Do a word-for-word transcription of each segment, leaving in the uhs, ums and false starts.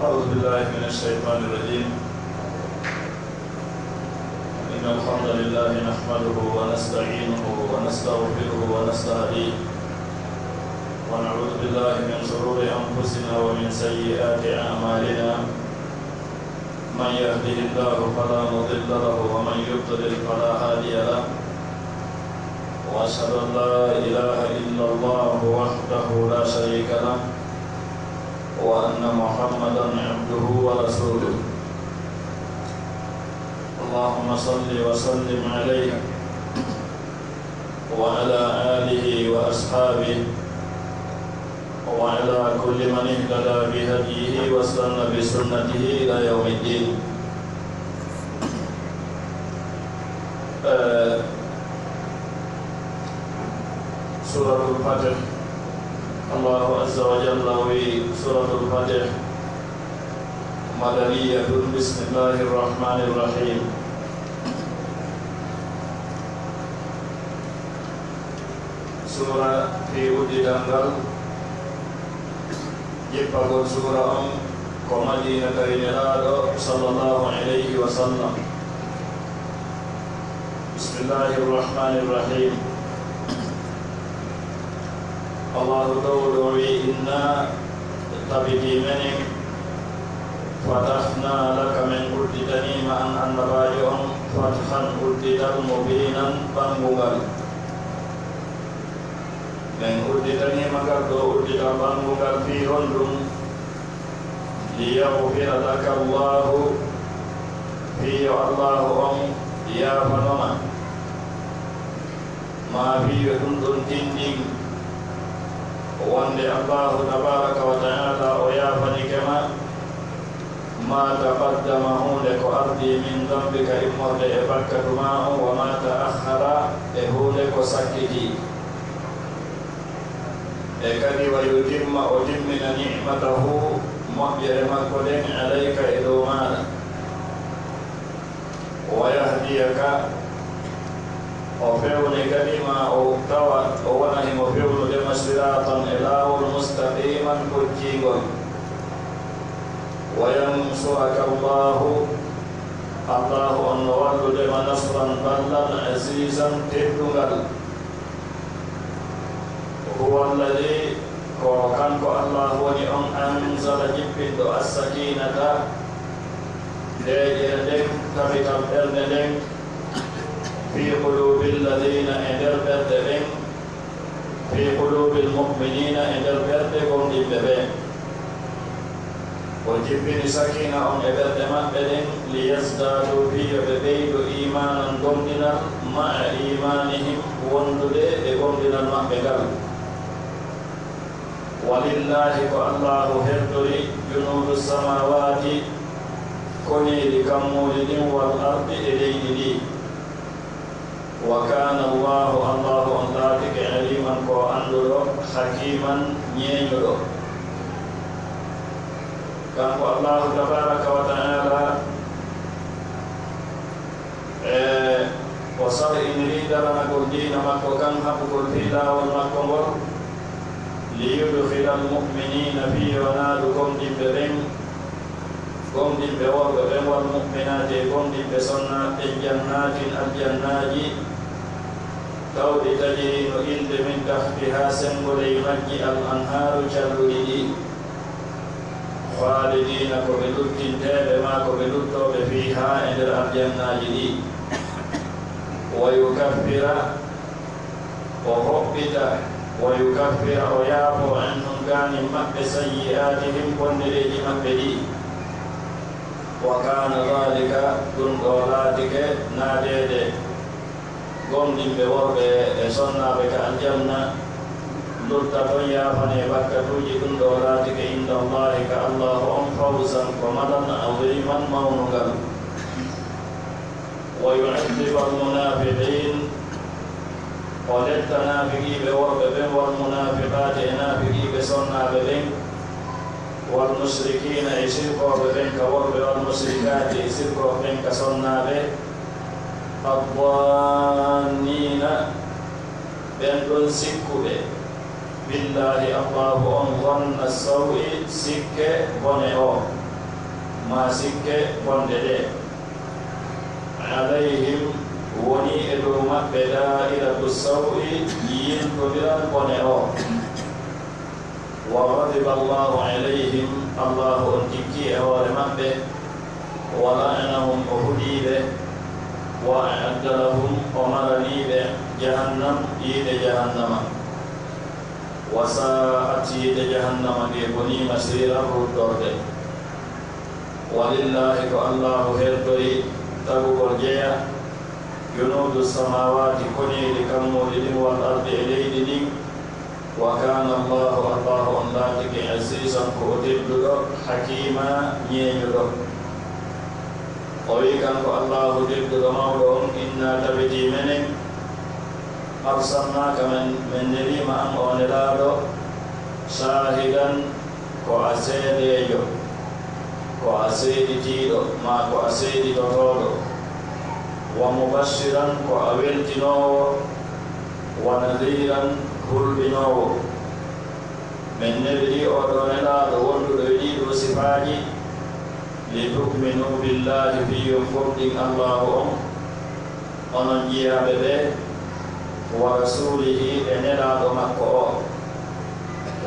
أعوذ بالله من الشيطان الرجيم. إن الحمد لله نحمده ونستعينه ونستغفره ونستهديه، ونعوذ بالله من شرور أنفسنا ومن سيئات أعمالنا. من يهده الله فلا مضل له، ومن يضلل فلا هادي له. وأشهد أن لا إله إلا الله وحده لا شريك له، وأن محمدا عبده ورسوله. اللهم صل وسلم عليه وعلى آله وأصحابه وعلى كل من اهتدى بهديه واستن بسنته إلى يوم الدين. Eh, Suuratul Faatih, Allaahu Azza wa Jalla o wi'i, Suuratul Faatih, Madaniyatun, Bismillaahi Rahmaani Rahiim. Suura fii uddital ngal, jippagol suura on ko Madiina tawi Nelaaɗo, sallallaahu alayhi wa sallam. Bismillaahi Rahmaani Rahiim. Allaahu Towɗo o wi'i, Innaa, tabiti menen, fatahnaa laka, men udditanii ma an Annabaajo on, fathan, uddital, mubiinan, ɓanngungal. Men udditanii ma ngal ɗoo uddital ɓanngungal fii honɗum? Liyaghfira laka Allaahu, fii yo Allaahu on yaafano ma. Maa fii yo ɗum ɗon tinndin wonnde Allaahu tabaaraka wa ta'aalaa o yaafanike ma maa taqaddama, huunde ko ardii, min danbika, immorde e bakkatu maa on, wa maa ta'akhkhara, e huunde ko sakkitii. E kadi, wa yutimma, o timmina, ni'matahu, moƴƴere makko nden, alayka, e dow maaɗa. Wa yahdiyaka, o fewne kadi ma, o tawa o wona himo fewnude ma, siraatan, e laawol, mustaqiman, pocciingol. Wa yansuraka Allaahu, Allaahu on no wallude ma, nasran, ballal, aziizan, teddungal. Huwa alladhii, ko kanko Allaahu woni on, anzala, jippinɗo, as-sakiinata, deeƴere nden, tabital ɓernde nden, fii quluubil ladhiina, e nder ɓerɗe ɓen, fii quluubil mu'miniina, e nder ɓerɗe gomɗinɓe ɓen. O jippini sakiina on e ɓerɗe maɓɓe ɗen, liyazdaaduu, fii yo ɓe ɓeydo, iimaanan, gomɗinal, ma'a iimaanihim, wondude e gomɗinal maɓɓe ngal. Walillaahi, ko Allaahu hertori, junuudu samaawaati, koneeli kammuuli ɗin, wal ardi, e leydi ndi. Wa kaana Allaahu, Allaahu on laatike, aliiman, ko o annduɗo, hakiiman, ñeeñuɗo. Kanko Allaahu tabaaraka wa ta'aalaa, e O sar'iniri daranagol diina makko kan, haɓugol fii laawol makko ngol, liyudkhilal mu'miniina, fii yo o naadu gomɗinɓe ɓen, gomɗinɓe worɓe ɓen, wal mu'minaati, e gomɗinɓe sonnaaɓe ɓen, jannaatin, aljannaaji, tawɗi tajiri no ilde min tahtihaa senngo ley majji al anhaaru calluɗi ɗi. Khaalidiina ko ɓe luttinteeɓe maa ko ɓe luttooɓe fiihaa e nder aljannaaji ɗi. Wa yukaffira, o hoɓɓita, wa yukaffira, o yaafo anhum gaanin maɓɓe sayyi'aatihim bonnereeji maɓɓe ɗi. Wa kaana dhaalika, ɗun ɗoo laatike naadeede gomɗinɓe worɓe e sonnaaɓe ka aljanna, lutta ton yaafanee bakkatuuji, ɗun ɗoo laatike inda Allaahi ka Allaahu on fawzan ko malal aziiman mawnungal. Wa yu'adhiba al-munaafiqiin, o letta naafiqiiɓe worɓe ɓen, wal munaafiqaati e naafiqiiɓe sonnaaɓe ɓen, wal mushrikiina e sirkooɓe ɓen ka worɓe, wal mushrikaati e sirkooɓe ɓen ka sonnaaɓe, addaanniina, ɓen ɗon sikkuɓe, billaahi Allaahu on, dhanna saw'i, sikke bone o, maa sikke bonɗe ɗe. Alayhim, wonii e dow maɓɓe, daa'iratu saw'i, yiltondiral bone o. Wa ghadiba Allaahu alayhim, Allaahu on tikkii e hoore maɓɓe, wa la'anahum, o huɗii ɓe, wa a'adda lahum, o maranii ɓe, jahannam, yiite jahannama, wa saa'at, yiite jahannama nge bonii masiiran, ruttorde. Wa lillaahi, ko Allaahu hertori tagugol jeya, junuudu samaawaati, koneeli kammuuli ɗin, wal ardi, e leydi ndin, Wa kaana Allaahu, Allaahu on laatike, aziizan, ko o tedduɗo, hakiima, ñeeñuɗo. O wi'i kanko Allaahu tedduɗo mawɗo on, innaa, tabitii menen, arsalnaaka, men, men neliima an oo nelaaɗo, shaahidan, ko a seedeejo, ko a seeditiiɗo, maa ko a seeditotooɗo, wa mubashiran, ko a weltinoowo, wa nadhiiran, hulɓinoowo. Men neliri oo ɗoo nelaaɗo wonduɗo e ɗii ɗoo sifaaji, li tu'minuu billaahi, fii yo on gomɗin Allaahu on, onon jiyaaɓe ɓe, wa rasuulihi, e nelaaɗo makko o,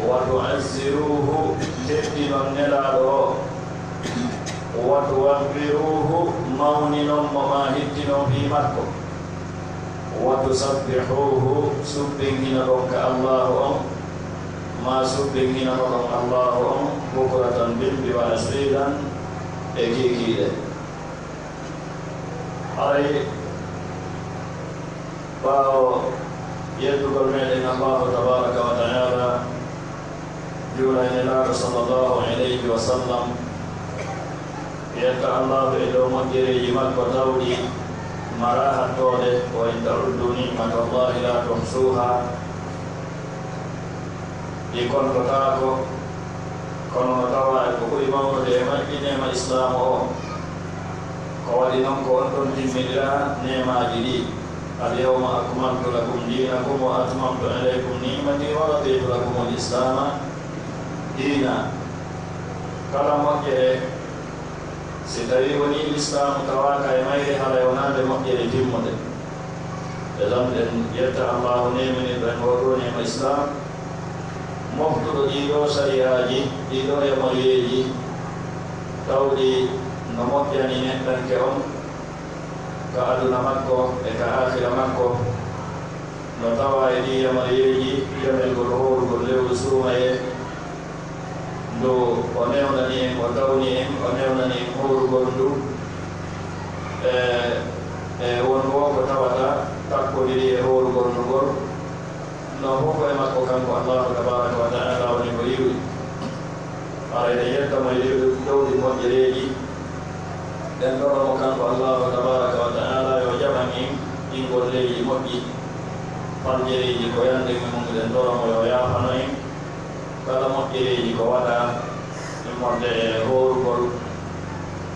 wa tu'azziruuhu, teddinon nelaaɗo o, wa tuwaqqiruuhu, mawninon mo, maa hittinon fii makko. Wa tusabbihuuhu, subbinhinoɗon ka Allaahu on, maa subbinhinoɗon Allaahu on, bukratan, bimbi, wa asiilan, e kiikiiɗe. Haray, ɓaawo yettugol meɗen Allaahu tabaaraka wa ta'aala, juula e Nelaaɗo sallallaahu alayhi wa sallam, yetta Allaahu e dow moƴƴereeji makko tawɗi maraa hattooɗe, wa in ta'uddu ni'matallaahi laa tuhsuuhaa, ɗi kontotaako, kono no tawaa e ko ɓuri mawnude e majji neema Islaamu o. Ko waɗi non ko on ɗon timminiraa neemaaji ɗi. Al-yawma akmaltu lakum diinakum wa atmamtu alaykum ni'matii wa radiitu lakumul islaama diina. Kala moƴƴere, si tawii wonii Lislaamu tawaaka e mayre, haray wonaa nde moƴƴere timmunde. E ɗon ɗen yetta Allaahu neeminirɗo en oo ɗoo neema Islaam, moftuɗo ɗii ɗoo sariyaaji, ɗii ɗoo yamariyeeji, tawɗi no moƴƴani neɗɗanke on ka aduna makko e ka aakhira makko, no tawaa e ɗii yamariyeeji, yamirgol hoorugol lewru suumayee, ndu o newnani en, o tawni en, o newnani en hoorugol ndu, e, e won woo ko tawata takkondirii e hoorugol ndu ngol. No fof ko e makko kanko Allaahu tabaaraka wa ta'aala woni ko iwri. Haray en yetta mo e dow ɗii moƴƴereeji. Ɗen toro mo kanko Allaahu tabaaraka wa ta'aala yo jaɓan en ɗin golleeji moƴƴi. Faljereeji ko yanɗen e mum, ɗen toro mo yo yaafano en kala moƴƴereeji ko waɗaa, immorde e hoorugol,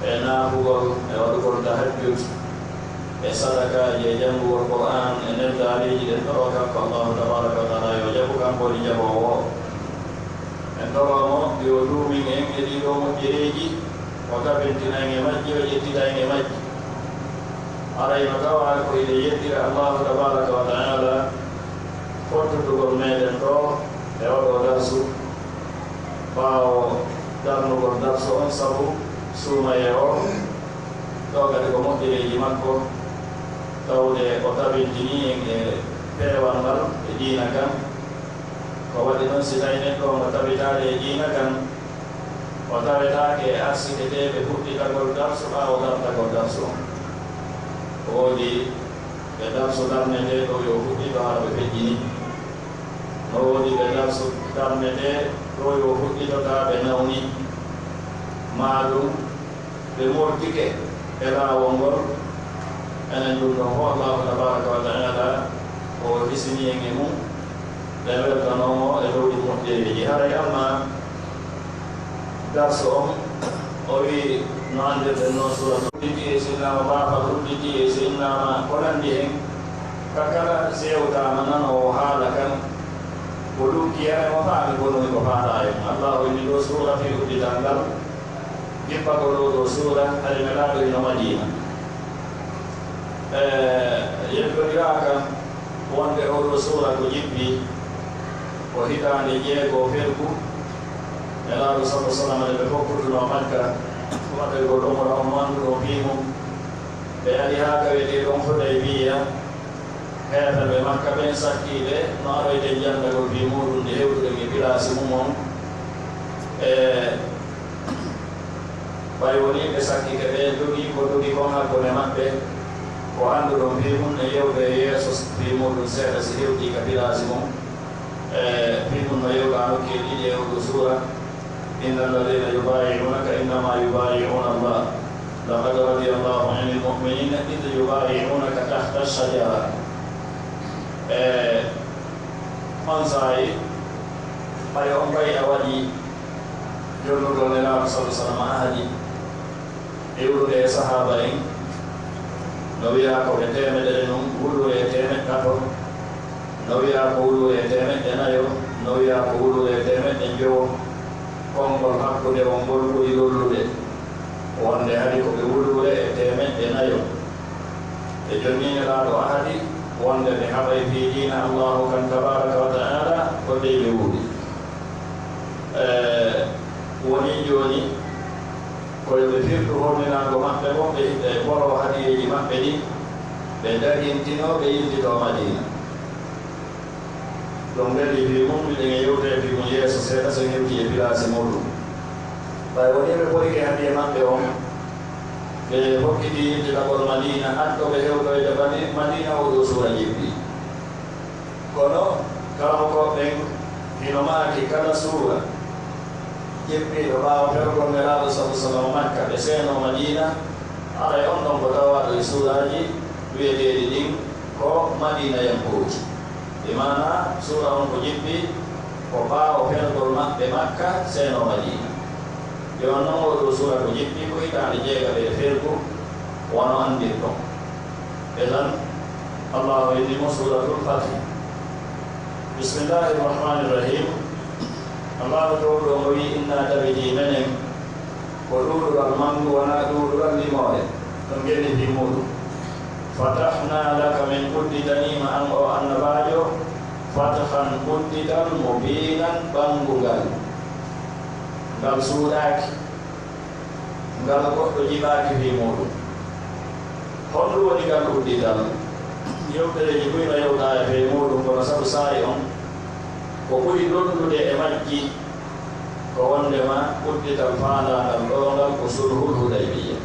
e naafugol, e waɗugol tahajjud. e sadakaaji e janngugol Qur'aan e neldaariiji, ɗen toroo kanko Allaahu tabaaraka wa ta'aalaa yo jaɓu, kanko woni jaɓoowo o. En toroo mo yo duumin en e ɗii ɗoo moƴƴereeji, o tabintina en e majji, o ƴettita en e majji. Haray no tawaa ko hiɗen yettira Allaahu tabaaraka wa ta'aalaa fottutugol meɗen ɗoo e oo ɗoo darsu, ɓaawo darnugol darsu on sabu suumayee on. Ɗoo kadi ko moƴƴereeji makko, tawde o tabintinii en e peewal ngal e diina kan. Ko waɗi non, si tawii neɗɗo on o tabitaali e diina kan, o tawetaake e arsiketeeɓe fuɗɗitagol darsu ɓaawo dartagol darsu on. Ko woodi ɓe darsu darnetee ɗoo yo fuɗɗito haa ɓe feƴƴini. No woodi ɓe darsu darnetee ɗoo yo fuɗɗito taa ɓe nawni. Maa ɗum ɓe murtike e laawol ngol. Enen ɗum ɗon fof, Allaahu tabaaraka wa ta'aalaa o hisini en e mum. Ɓe weltanoo mo e dow ɗin moƴƴereeji. Haray amma darsu on, o wi'i, no anndirɗen non, suuratu udditi e sinnaama, baafal udditi e sinnaama, ko nanndi hen. Ka kala sewtaama nanoowo haala kan, ko luggi, hara mo faami ko non ko faalaa e mum. Allaahu inni ɗoo suura fii uddital ngal. Jippagol oo ɗoo suura, hari Nelaaɗo hino Madiina. E, yeddondiraaka wonde oo ɗoo suura ko jippi ko hitaande jeego fergu. Nelaaɗo, sallallahu alaihi wasallam, nde ɓe fokkutunoo Makka, waɗoygol umra on, mo annduɗon fii mum. Ɓe ari haa ka wi'etee ɗon Hudaybiya. Heeferɓe Makka ɓen sakkii ɓe no aroyten janndagol fii muuɗum nde hewtuɗen e pilaasi mum on. E ɓay wonii ɓe sakkike, ɓe dogii ko dogi kon hakkunde maɓɓe, ko annduɗon fii mum, en yewta e yeeso fii muuɗum seeɗa si hewtii ka pilaasi mum. E fii mum no yewta nokkeeli ɗiɗi e oo ɗoo suura. إن الذين يبايعونك إنما يبايعون الله لقد رضي الله عن المؤمنين إذ يبايعونك تحت الشجرة. E onsay, ɓay on bay'a waɗii jonnugol Nelaaɗo, sallallahu alaihi wasallam, ahadi, iwrude e sahaaba en, no wi'aa ko ɓe teemedere nun, wulure e teemeɗɗe tato, no wi'aa ko wulure e teemeɗɗe nayo, no wi'aa ko wulure e teemeɗɗe njowo. Konngol hakkunde on ngol ɓuri lollude, wonde hari ko ɓe wulure e teemeɗɗe nayo. E jonnii Nelaaɗo ahadi wonde ɓe haɓay fii diina Allaahu kan tabaaraka wa ta'aalaa, ko dey ɓe wuuri. E, wonii jooni, ko yo ɓe firtu horminaango maɓɓe ngon, ɓe, ɓe ɓoroo hadiyeeji maɓɓe ɗin, ɓe dagintinoo, ɓe yiltitoo Madiina. Ɗum weli fii mum, miɗen e yewta e fii mum yeeso seeɗa, so en hewtii e pilaasi muuɗum. Ɓay wonii ɓe ɓorike hadiye maɓɓe on, ɓe hokkitii yiltitagol Madiina, addo ɓe hewtoyde Madi-, Madiina, oo ɗoo suura jippi. Kono karamokooɓe ɓen hino maaki, kala suura jippiiɗo ɓaawo fergol Nelaaɗo, sallallahu alaihi wasallam, Makka, ɓe seenoo Madiina, haray on ɗon ko tawaaɗo e suuraaji wi'eteeɗi ɗin ko Madiinayankooji. Bi maanaa, suura on ko jippi ko ɓaawo fergol maɓɓe Makka, seenoo Madiina. Jooni non, oo ɗoo suura ko jippi ko hitaande jeegaɓere fergu, wano anndirɗon. Idan, Allaahu inni mo Suuratul Fathi. Bismillaahi Rahmaani Rahiim. Allaahu Toowɗo on o wi'i, Innaa, tabitii menen, ko ɗuuɗural manngu, wanaa ɗuuɗural limoore. Ɗum ngeni fii muuɗum. Fatahnaa laka, men udditanii ma an oo Annabaajo, fathan, uddital, mubiinan, ɓanngungal. Ngal suuɗaaki. Ngal goɗɗo jiɓaaki fii muuɗum. Honɗum woni ngal uddital? Yewtereeji buy no yewtaa e fii muuɗum, kono sabu saa'i on, ko ɓuri lollude e majji ko wonndema uddital faandaangal ɗoo ngal ko sulhul Hudaybiyya.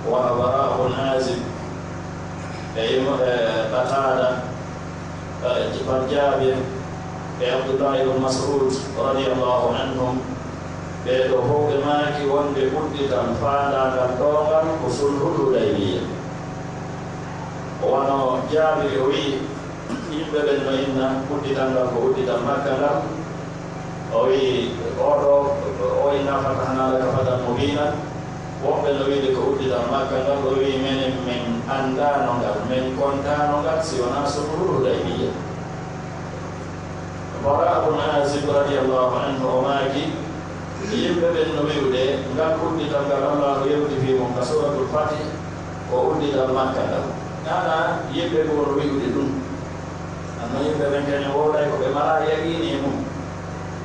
Wano Bara'u bun Aazib e Im-, e Qataada, e Jaabir, e Abdullahi ibn Mas'ud radiyallahu anhum, ɓee ɗoo fow ɓe maaki wonde uddital faandaangal ɗoo ngal ko sulhul Hudaybiyya. Wano Jaabir o wi'i, yimɓe ɓen no inna uddital ngal ko uddital Makka ngal. O wi'i, oo ɗoo, o inna fatahnaa laka fathan mubiinan. Woɓɓe no wiide ko uddital Makka ngal, o wi'i, menen men anndaano ngal, men kontaano ngal, si wonaa sulhu Hudaybiyya. Bara bun Aazib radiyallahu anhu, o maaki, yimɓe ɓen no wi'ude, ngal uddital ngal Allaahu yewti fii mun ka Suuratul Fatih, ko uddital Makka ngal. Ana yimɓe goo no wi'ude ɗun. Amma yimɓe ɓen kañum wooday ko ɓe maraa yaqiini e mun.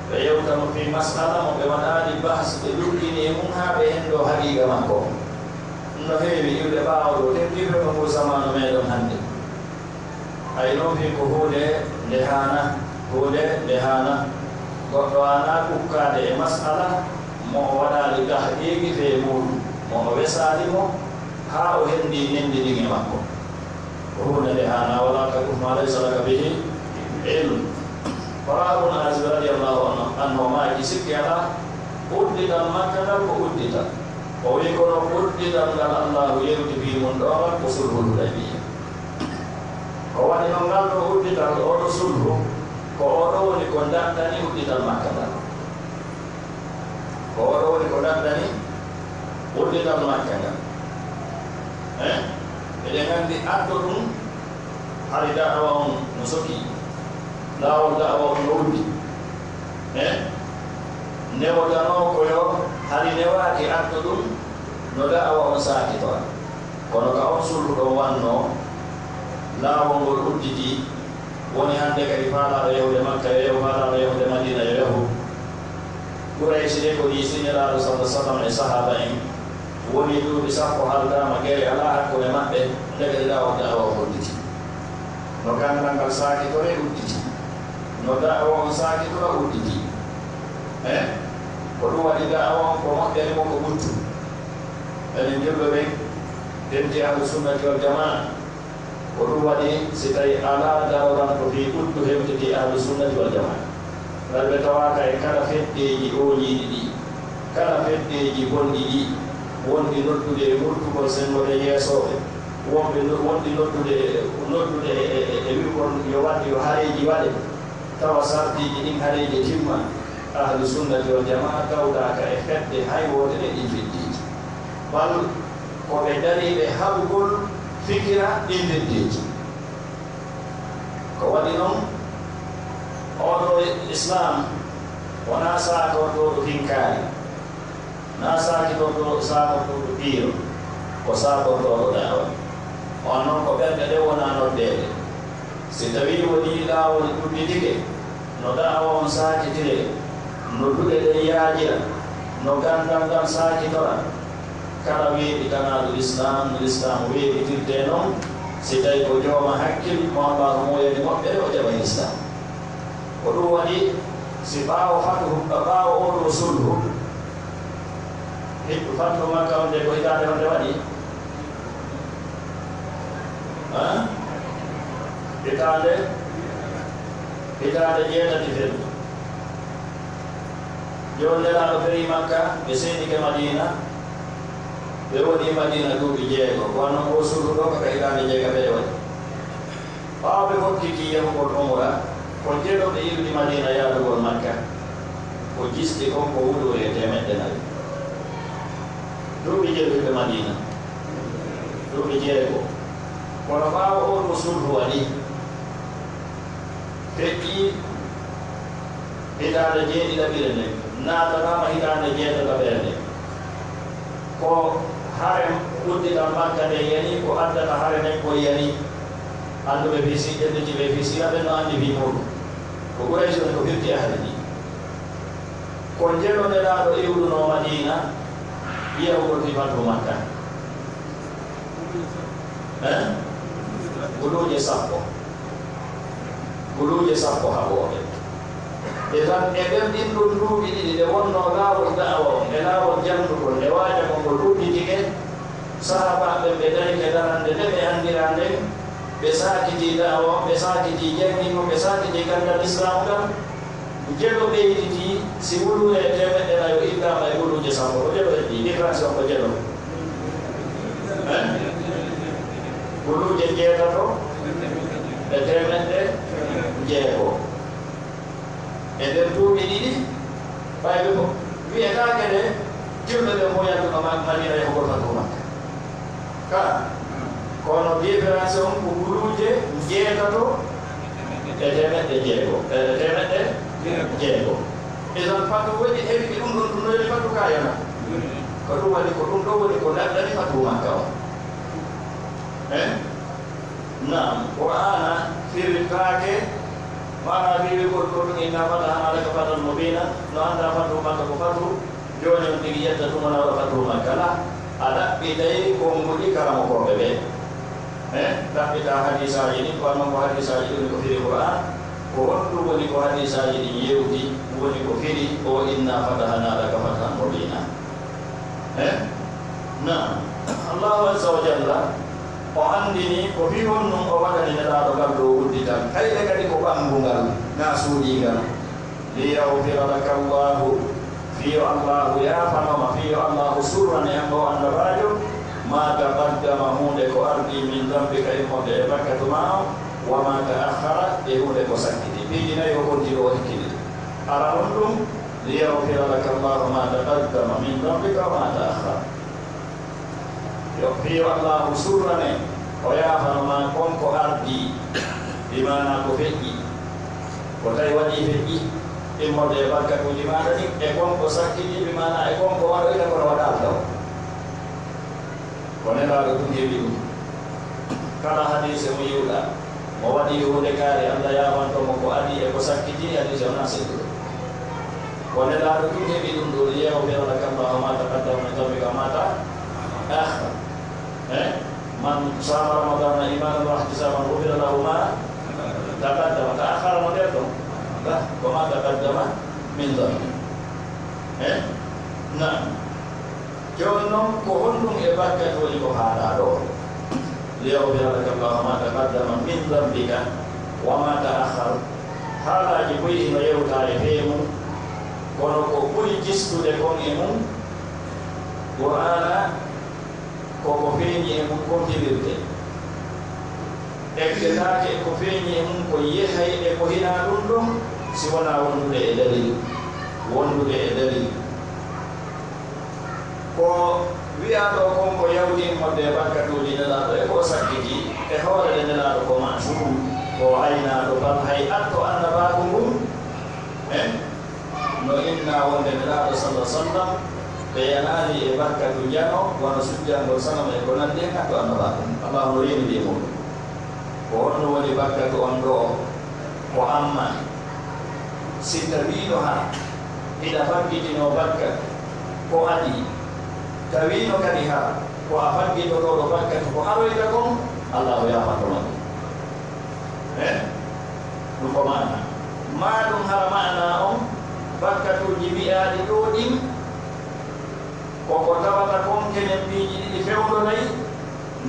Ɓe yewta mo fii mas'ala mo ɓe waɗaali bahs, ɓe luggini e mun haa ɓe henndoo haqiiqa makko. Ɗun no heewi iwde ɓaawo ɗoo, tentinɓe ko nguu samaanu meɗen hannde. Ay non fii ko huunde nde haanaa, huunde nde haanaa. Goɗɗo haanaa ukkaade e mas'ala mo o waɗaali tahqiiqi fee muuɗum, mo o wesaali mo haa o henndii nenndi ndin e makko. Ko huunde nde haanaa, ولا تقف ما ليس لك به علم. Baraa bun Aazib radiyallahu anhu, anhu maaki, sikki alaa, uddital Makka ngal ko uddital. O wi'i, kono uddital ngal Allaahu yewti fii mun ɗoo ngal ko sulhul Hudaybiyya. Ko waɗi non ngal ɗoo uddital, oo ɗoo sulhu, ko oo ɗoo woni ko daɗɗani uddital Makka ngal. Ko oo ɗoo woni ko daɗɗani uddital Makka ngal. Eh? Eɗen anndi addo ɗun, hari da'awa on no sokii. Laawol da'awa on no uddi. Eh? Newotanoo ko yo hari newaaki addo ɗun, no da'awa on saakitora. Kono ka on sulhu ɗon wannoo, laawol ngol udditii. Woni hannde kadi faalaaɗo yahude Makka yo yahu, faalaaɗo yahude Madiina yo yahu. Qurayshi de ko nii si Nelaaɗo salla sallam e sahaaba en woni duuɓi sappo haldaama gere alaa hakkunde maɓɓe, ndeke laawol da'awa on udditii. No ganndal ngal saakitoree udditii. No da'awa on saakitora udditii. Eh? Ko ɗun waɗi da'awa on ko moƴƴani mo ko ɓuttu. Enen julɓe ɓen, dentii Ahlu Sunnati wal Jamaa, ko ɗun waɗi, si tawii alaa daroranɗo fii ɓuttu hewtiti Ahlu Sunnati wal Jamaa. Ngal ɓe tawaaka e kala feddeeji ooñiiɗi ɗii, kala feddeeji bonɗi ɗii, wonɗi noddude e murtugol senngo e yeesooɓe, wonɓe no-, wonɗi noddude, noddude e, e, e, e wi'ugol yo waɗ-, yo hareeji waɗe, tawa sartiiji ɗin hareeji timma, Ahlu Sunnati wal Jamaa tawdaaka e fedde hay wootere e ɗin feddeeji. Bal ko ɓe dariiɓe haɓugol fikira ɗin feddeeji. Ko waɗi non, oo ɗoo Islaam wonaa saakortooɗo finkaari, naa saakitorɗo-, saakortooɗo piiro, ko saakortooɗo da'awa. On non ko ɓerɗe ɗen wonaa noddeede. Si tawii wonii laawol udditike, no da'awa on saakitiree, no duɗe ɗen yaajira, no ganndal ngal saakitora, kala weeɓitanaaɗo Lislaam, no Lislaam weeɓitirtee non, si tawii ko jooma hakkil, mo Allaahu muuyani moƴƴere, o jaɓay Lislaam. Ko ɗun waɗi, si ɓaawo fatuhu, ɓaawo oo ɗoo sulhu, Hit-, fatu Makka on de ko hitaande honde waɗi? Haa? Hitaande, hitaande jeetati fendu. Jooni Nelaaɗo ferii Makka, ɓe seedike Madiina, ɓe woni Madiina duuɓi jeego. Ko wanno ngoo sulhu ɗoo, ko ka hitaande jeegaɓere waɗi. Ɓaawo ɓe hokkitii yahugol umra, ko jelo ɓe iwdi Madiina yaadugol Makka, ko jisti kon ko wuluure e teemeɗɗe nayi. Duuɓi jelo ɓe Madiina, duuɓi jeego. Kono ɓaawo oo ɗoo sulhu waɗi, feƴƴii hitaande jeeɗiɗaɓire nden, naatanaama hitaande jeetataɓere nden. Ko hare uddital Makka nden yani, ko addata hare nden kon yani. Annduɓe fii si-, ƴellitiiɓe fii siira ɓen no anndi fii muuɗum. Ko Quraysh en ko firti e hare ndin. Ko njelo Nelaaɗo iwrunoo Madiina, yahugol fii fatu Makka. Eh? Guluuje sappo. Guluuje sappo haɓooɓe. E tan, e nder ɗin ɗon duuɓi ɗiɗi, nde wonnoo laawol da'awa on e laawol janndugol e waajagol ngol udditike, sahaabaaɓe ɓen ɓe darike darannde nde ɓe anndiraa nden, ɓe saakitii da'awa on, ɓe saakitii janngingol, ɓe saakitii ganndal Islaamu ngal. Jelo ɓeyditii, si wuluure e teemeɗɗe nayo ittaama e guluuje sappo, ko jelo heddii, différence on ko jelo. Eh? Guluuje njeetato e teemeɗɗe njeego. E nder duuɓi ɗiɗi, ɓay ɓe ko wi'etaake de, Julɓe ɓen fow yaltuno Ma-, Madiina yahugol fatuhu Makka. Ka, kono différence on ko guluuje njeetato e teemeɗɗe jeego, e teemeɗɗe jeego. Idan fatuhu waɗi heɓi ɗum ɗon, ɗum no woni fatuhu ka yona. Ko ɗum waɗi, ko ɗum ɗo woni ko daɗɗani fatuhu Makka on. Eh? Naam, Qur'aana firitaake, maanaa firiigol ko ɗum, "Innaa fatahnaa laka fathan mubiinaa", no anndaa fatuhu Makka ko fatuhu, jooni on tigi yetta tuma na waɗa fatuhu Makka. La, a ɗaɓɓitay konguɗi karamokooɓe ɓe. Eh? Ɗaɓɓitaa hadiisaaji ɗin, ko alma ko hadiisaaji ɗin ko firi Qur'aan, ko honɗum woni ko hadiisaaji ɗin yewti, woni ko firi o, "Innaa fatahnaa laka fathan mubiinaa"? Eh? Naam. Allaahu azza wa jalla, o anndini ko fii honɗum o waɗani Nelaaɗo ngal ɗoo uddital, kayre kadi ko ɓanngungal, naa suuɗiingal. "Liyaghfira laka Allaahu", fii yo Allaahu yaafano ma, fii yo Allaahu surrane an oo Annabaajo, "maa taqaddama", huunde ko ardii, "min dhanbika", immorde e bakkatu maa on, "wa maa ta'akhkhara", e huunde ko sakkiti. Piiji nayi o konti ɗoo o hikkini. Aranun ɗum, "Liyaghfira laka Allaahu maa taqaddama min dhanbika wa maa ta'akhkhara." Yo, fii yo Allaahu surrane, o yaafano ma kon ko ardii, bi maanaa ko feƴƴi, ko tawi waɗii feƴƴi, immorde e bakkatuuji maaɗa ɗin, e kon ko sakkiti, bi maanaa e kon ko waɗoyta kono waɗaali taw. Ko Nelaaɗo tun heɓi ɗum. Kala hadiise mo yi'uɗaa, mo waɗii huunde kaari, Alla yaafanto mo ko adii e ko sakkitii, hadiise on a selluɗo. Ko Nelaaɗo tun heɓi ɗum ɗoo, "Liyaghfira laka Allaahu maa taqaddama min dhanbika wa maa ta'akhkhar." Eh? "Man saama ramadaana iimaanan wa ihtisaaban ghufira lahu maa taqaddama", ta'akhkhara no nder ɗon. Ba, "wa maa taqaddama min dhanbi." Eh? Naam. Jooni non, ko honɗum e bakkatu woni ko haalaa ɗoo? "Liyaghfira laka Allaahu maa taqaddama min dhanbika wa maa ta'akhkhar." Haalaaji buy hino yewtaa e fee mun, kono ko ɓuri jistude kon e mun, Qur'aana, ko ko feeñi e mun kon firilte. Ekketaake e ko feeñi e mun ko yehay e ko hinaa ɗum ɗon, si wonaa wondude e dalil, wondude e dalil. Ko wi'aa ɗoo kon ko yawti immorde e bakkatuuji Nelaaɗo e ko o sakkiti, e hoore nde Nelaaɗo ko ma'suum, ko o aynaaɗo, bal hay atto annabaaku ngun, eh, no innaa wonde Nelaaɗo, sallallaahu alayhi wa sallam, ɓe yanaali e bakkatu njano, wano sujjangol sanam e ko nanndi hen, atto annabaaku ngun. Allaahu no reenidi e muuɗum. Ko honno woni bakkatu on ɗoo? Ko amma, si tawiino hara hiɗa faggitinoo bakkat ko adii, tawiino kadi hara ko a faggitotooɗo bakkat ko aroyta kon, Allaahu yaafanto ma ɗum. Eh? Ɗum ko maana. Maa ɗum hara maana on, bakkatuuji wi'aaɗi ɗoo ɗin, ko ko tawata kon kenen piiji ɗiɗi fewndo nayi,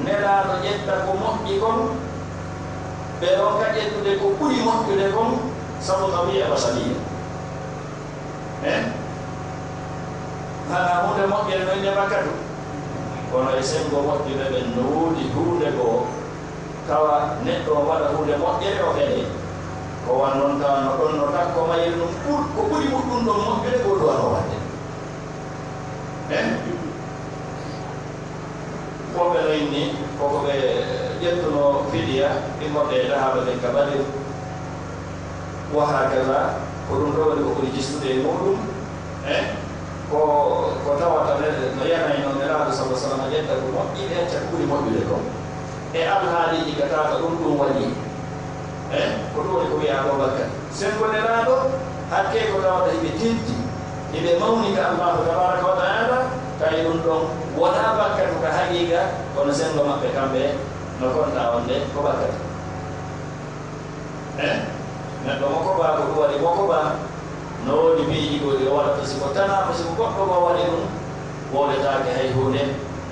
Nelaaɗo ƴetta ko moƴƴi kon, ɓe ronka ƴettude ko ɓuri moƴƴude kon, sabu tabi'a basariya. Eh? Hara huunde moƴƴere no innee bakkatu? Kono e senngo moƴƴuɓe ɓen no woodi huunde goo, tawa neɗɗo on waɗa huunde moƴƴere o felee. Ko wan non tawa no ɗon no takko mayre ɗum ɓur-, ko ɓuri ɗum ɗon moƴƴude ko duwanoo waɗde. Eh? Woɓɓe no inni ko ko ɓe ƴettunoo fidiya immorde e dahaaɓe ɓen ka Badir. Wa hakaza, ko ɗum ɗoo woni ko ɓuri jistude e muuɗum. Eh? Ko, ko tawata ne, no yanay noon Nelaaɗo, sallallaahu alayhi wa sallam, ƴetta ko moƴƴi, ɓe acca ko ɓuri moƴƴude kon. E alhaaliiji ka tawata ɗum, ɗum waɗi. Eh? Ko ɗum woni ko wi'aa ɗoo bakkati. Senngo Nelaaɗo, hakkee ko tawata hiɓe teddi, hiɓe mawni ka Allaahu tabaaraka wa ta'aala, tawi ɗum ɗon wonaa bakkatu ka haqiiqa, kono senngo maɓɓe kamɓe no kontaa wonde ko bakkatu. Eh? Neɗɗo mokobaa ko ɗum waɗi mokobaa, no woodi piiji goɗɗi o waɗata, si ko tanaa ko, si ko goɗɗo goo waɗi ɗum, wowletaake hay huunde,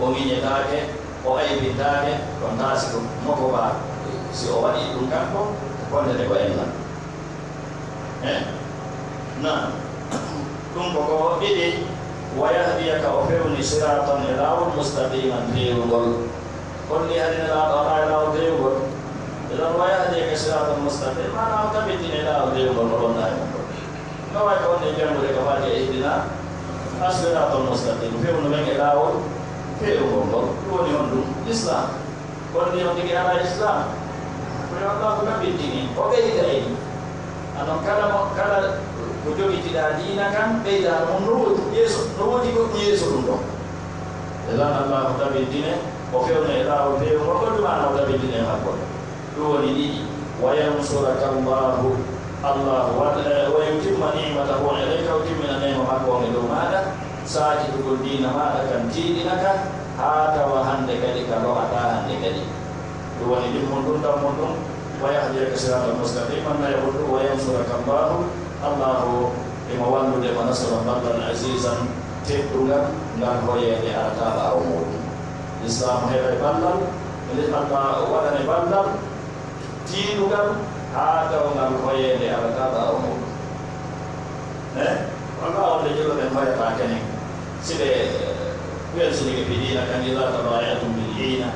o ŋiñetaake, o aybintaake, ɗon taa si ko mokobaa, si o waɗi ɗum kanko, ko bonde nde ko ella. Eh? Naam. Ɗum ko ko ɗiɗi, "wa yahdiyaka", o fewni, "siraatan", e laawol, "mustaqiman", feewungol. Holli hari Nelaaɗo alaa e laawol deewngol. Idan, "wa yahdiyaka siraatan mustaqiim", maanaa o tabitini e laawol deewngol mo ɗon ɗaa e mun ɗon. No wayi ko on e janngude ka faati e ihdina As-siraatal mustaqiim, fewnu men e laawol feewngol ngol. Ɗum woni honɗum? Lislaam. Kono ni on tigi alaa Islaam, ko yo Allaahu tabitini, o ɓeyda en. Anon kala mo, kala ko jogitiɗaa diina kan, ɓeyda no mum no woodi. Yeeso, no woodi goɗɗum yeeso ɗum ɗon. E lan Allaahu tabitine, o fewna e laawol feewngol ngol, ɗum maana o tabitine e maggol. Ɗum woni ɗiɗi, "Wa yansuraka Allaahu", Allaahu wa-, eh, "wa yutimma ni'matahu alayka", o timmina neema makko on e dow maaɗa, saakitugol diina maaɗa kan, tiiɗina ka, haa tawa hannde kadi ka lo'ataa hannde kadi. Ɗum woni ɗimmun ɗum, ɗammun ɗum, "wa yahdiyaka siraatal mustaqiima", nayaɓun ɗum, "wa yansuraka Allaahu", Allaahu himo wallude mo nasran ballal azizan, teddungal, ngal hoyeende arataa ɓaawo muuɗum. Lislaamu heɓay ballal, Allaahu waɗane ballal, tiiɗungal, haa tawngal hoyeende arata ɓaawo muuɗum. Eh? Walla on de julɓe ɓen hoyata kenen. Si ɓe, eh, welsinike fi diina kan, idaa tabaaya'tum bil iina,